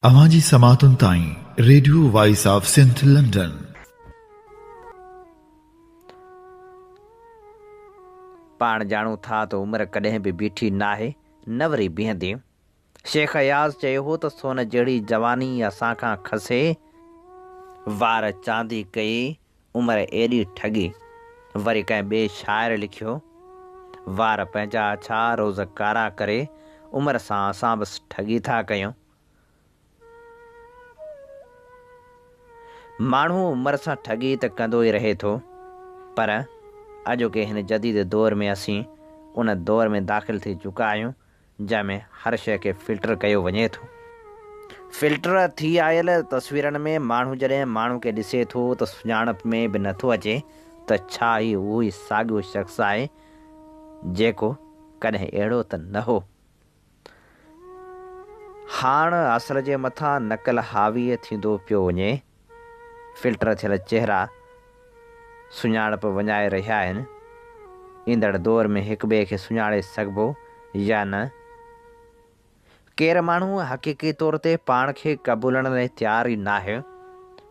اوهان جي سماعتن تائين radio voice of Sindh London. پاڻ ڄاڻون ٿا ته عمر ڪڏهن به بيٺي ناهي نه وري بيهندي. شيخ اياز چيو هو ته سون جهڙي جواني اسان کان کسي، وار چاندي ڪئي، عمر ايڏي ٺڳي. وري ڪنهن ٻئي شاعر لکيو، وار پنهنجا اڇا روز ڪارا ڪري، عمر سان اسان بس ٺڳي ٿا ڪيون. ماڻهو عمر سان ٺڳي ته ڪندو ئي رهي ٿو، پر اڄوڪي هن جديد دور ۾ اسين ان دور ۾ داخل ٿي چڪا آهيون، جنهن ۾ هر شيء کي فلٽر ڪيو وڃي ٿو. فلٽر ٿي آيل تصويرن ۾ ماڻهو جڏهن ماڻهو کي ڏسي ٿو ته سڃاڻپ ۾ به نٿو اچي ته ڇا هي اهو ئي ساڳيو شخص آهي، جيڪو ڪڏهن اهڙو ته نه هو. هاڻ اصل جي مٿان نقل حاوي ٿيندو پيو وڃي. فلٽر ٿيل چهرا سڃاڻپ وڃائي رهيا آهن. ايندڙ دور ۾ هڪٻئي کي سڃاڻي سگهبو يا نه؟ ڪير ماڻهو حقيقي طور تي پاڻ کي قبولڻ لاء تيار ئي ناهي.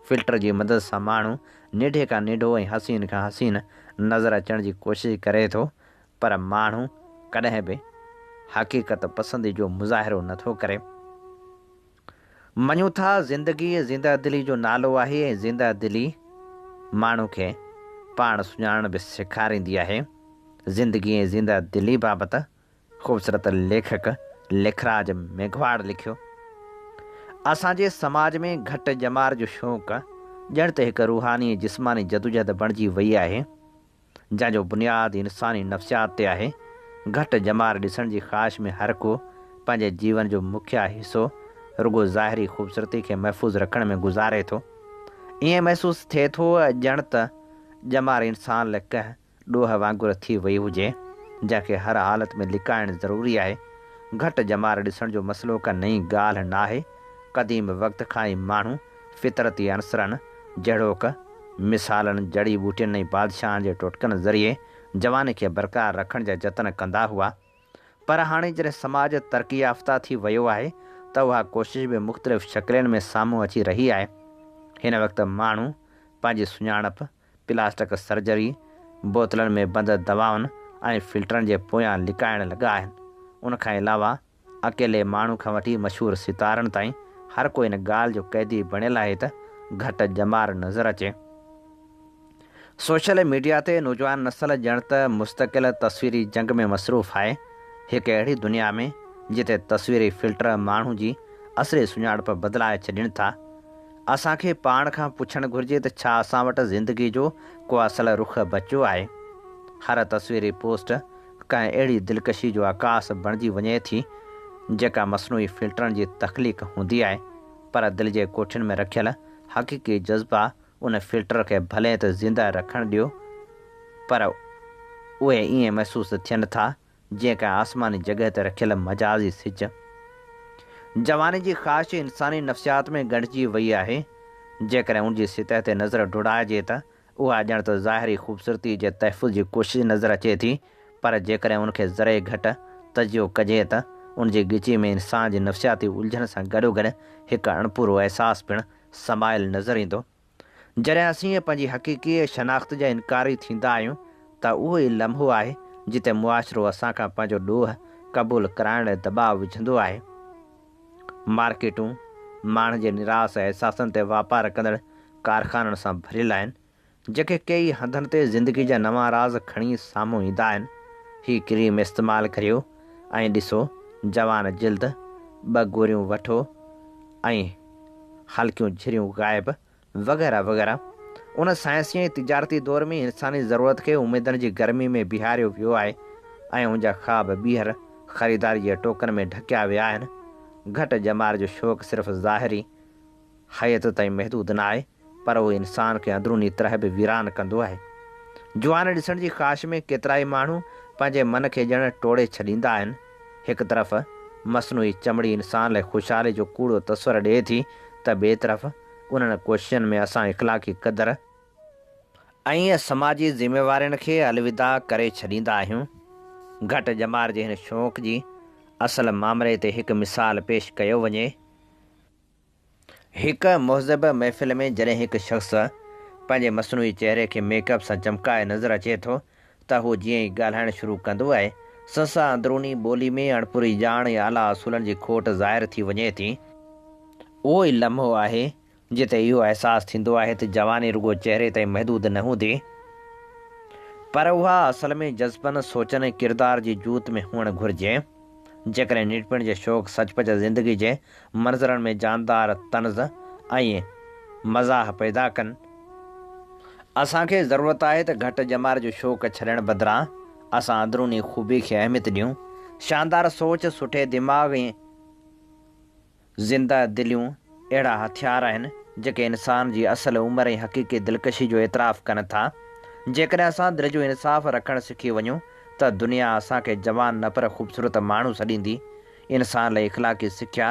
فلٽر جي مدد سان ماڻهو ننڍي کان ننڍو ۽ حسين کان حسين نظر اچڻ جي ڪوشش ڪري ٿو پر ماڻهو ڪڏهن به حقيقت پسندي جو مظاهرو نه ٿو ڪري. مڃون ٿا زندگي زنده دلي جو نالو آهي ۽ زنده دلي ماڻهو کي پاڻ سڃاڻڻ به سيکاريندي آهي. زندگي ۽ زنده دلي بابت خوبصورت ليکڪ ليکراج ميگهواڙ لکيو، اسان جي سماج ۾ گهٽ ڄمار جو شوق ڄڻ ته هڪ روحاني ۽ جسماني جدوجهد بڻجي وئي آهي. جنهن جو بنياد انساني نفسيات تي آهي. گهٽ ڄمار ڏسڻ جي خواهش ۾ هر ڪو پنهنجي جيون جو مکيه حصو رڳو ظاهري خوبصورتي کي محفوظ رکڻ ۾ گذاري ٿو. ائين محسوس ٿئي ٿو ڄڻ ته ڄمار انسان لاء ڪنهن ڏوهه وانگر ٿي وئي هجي، جنهن کي هر حالت ۾ لڪائڻ ضروري آهي. گهٽ ڄمار ڏسڻ جو مسئلو ڪا نئين ڳالهه ناهي. قديم وقت کان ئي ماڻهو فطرتي عنصرن جهڙوڪ، مثالن، جڙي ٻوٽين ۽ بادشاهن جي ٽوٽڪن ذريعي جواني کي برقرار رکڻ جا جتن ڪندا هئا. پر هاڻي جڏهن سماج ترقي يافته ٿي ويو آهي ته اها ڪوشش به مختلف شڪلين ۾ سامهون اچي رهي آهي. هن وقت ماڻهو پنهنجي سڃاڻپ پلاسٽڪ سرجري، بوتلن ۾ بند دوائن ۽ فلٽرن جي پويان لڪائڻ لڳا آهن. ان کان علاوه اڪيلي ماڻهو کان وٺي مشهور ستارن تائين هر ڪو ان ڳالهه جو قيدي بڻيل آهي ته گهٽ ڄمار نظر اچي. سوشل ميڊيا تي نوجوان نسل ڄڻ ته مستقل تصويري جنگ ۾ مصروف آهي. هڪ اهڙي دنيا ۾ جتي تصويري فلٽر ماڻهو جي اصلي سڃاڻپ بدلائي ڇڏين ٿا. اسان کي پاڻ کان پڇڻ گهرجي ته ڇا اسان وٽ زندگي جو ڪو اصل رخ بچيو آهي؟ هر تصويري پوسٽ ڪنهن اهڙي دلڪشي جو عڪاس بڻجي وڃي ٿي، جيڪا مصنوعي فلٽرن جي تخليق هوندي آهي، پر دل جي ڪوٺين ۾ رکيل حقيقي جذبا ان فلٽر کي ڀلي ته زنده رکڻ ڏيو، پر اهي ائين محسوس ٿين ٿا، جيئن ڪنهن آسماني جڳهه تي رکيل مجازي سج. جواني جي خواهش انساني نفسيات ۾ ڳنڍجي وئي آهي. جيڪڏهن ان جي سطح تي نظر ڊوڙائجي ته اها ڄڻ ته ظاهري خوبصورتيء جي تحفظ جي ڪوشش نظر اچي ٿي، پر جيڪڏهن ان کي ذري گهٽ تجزيو ڪجي ته ان جي ڳچيء ۾ انسان جي نفسياتي الجهن سان گڏوگڏ هڪ اڻپورو احساس پڻ سمايل نظر ايندو. جڏهن اسين پنهنجي حقيقي شناخت جا انڪاري ٿيندا آهيون ته اهو ئي لمحو آهي جتي معاشرو اسان کان پنهنجو ڏوهه قبول ڪرائڻ لاء دٻاء وجهندو آهي. مارڪيٽون ماڻهن جي نراس احساسن تي واپار ڪندڙ ڪارخانن سان ڀريل آهن، جيڪي ڪيئي هنڌن تي زندگي جا نوان راز کڻي سامهون ايندا آهن. هي ڪريم استعمال ڪريو ۽ ڏسو جوان جلد، ٻه گوريون وٺو ۽ هلڪيون جھريون غائب وغيره وغيره. ان سائنسي ۽ تجارتي دور ۾ انساني ضرورت کي اميدن جي گرمي ۾ بيهاريو ويو آهي ۽ ان جا خواب ٻيهر خريداري جي ٽوڪن ۾ ڍڪيا ويا آهن. گهٽ ڄمار جو شوق صرف ظاهري هيئت تائين محدود نه آهي، پر اهو انسان کي اندروني طرح به ويران ڪندو آهي. جوان ڏسڻ جي خواهش ۾ ڪيترائي ماڻهو پنهنجي من کي ڄڻ ٽوڙي ڇڏيندا آهن. هڪ طرف مصنوعي چمڙي انسان لاء خوشحالي جو ڪوڙو تصور ڏئي ٿي ته ٻئي طرف انهن ڪوششن ۾ اسان اخلاقي قدر ۽ سماجي ذميوارين کي الوداع ڪري ڇڏيندا آهيون. گهٽ ڄمار جي هن شوق جي اصل مامري تي هڪ مثال پيش ڪيو وڃي. هڪ مهذب محفل ۾ جڏهن هڪ شخص پنهنجي مصنوعي چهري کي ميڪ اپ سان چمڪائي نظر اچي ٿو ته هو جيئن ئي ڳالهائڻ شروع ڪندو آهي، سنس اندروني ٻولي ۾ اڻپوري ڄاڻ ۽ اعليٰ اصولن جي کوٽ ظاهر ٿي وڃي ٿي. اهو ئي لمحو آهي، جتي اهو احساس ٿيندو آهي ته جواني رڳو چهري تائين محدود نه هوندي، پر اها اصل ۾ جذبن، سوچن ۽ ڪردار جي جوت ۾ هئڻ گهرجي. جيڪڏهن نيٽپڻ جي شوق سچ پچ زندگي جي منظرن ۾ جاندار طنز ۽ مزاح پيدا ڪن. اسان کي ضرورت آهي ته گهٽ ڄمار جو شوق ڇڏڻ بدران اسان اندروني خوبي کي اهميت ڏيون. شاندار سوچ، سٺي دماغ ۽ زنده دليون اهڙا هٿيار آهن، جيڪي انسان جي اصل عمر ۽ حقيقي دلڪشي جو اعتراف ڪن ٿا. جيڪڏهن اسان دل جو انصاف رکڻ سکي وڃون ته دنيا اسان کي جوان نه پر خوبصورت ماڻهو سڏيندي. انسان لئه اخلاقي سکيا،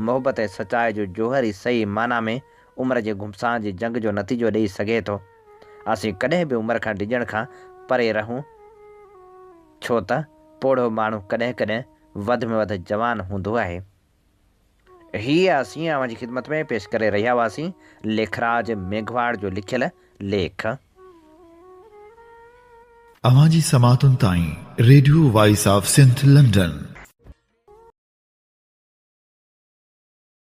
محبت ۽ سچائي جو جوهر ئي صحيح معنيٰ ۾ عمر جي گهمسان جي جنگ جو نتيجو ڏئي سگهي ٿو. اسين ڪڏهن به عمر کان ڊڄڻ کان پري رهون، ڇو ته پوڙهو ماڻهو ڪڏهن ڪڏهن وڌ ۾ وڌ جوان هوندو آهي. هيء اسين اوهان جي خدمت ۾ پيش ڪري رهيا هئاسين ليکراج ميگهواڙ جو لکيل ليک. اوهان جي سماعتن تائين radio voice of Sindh London.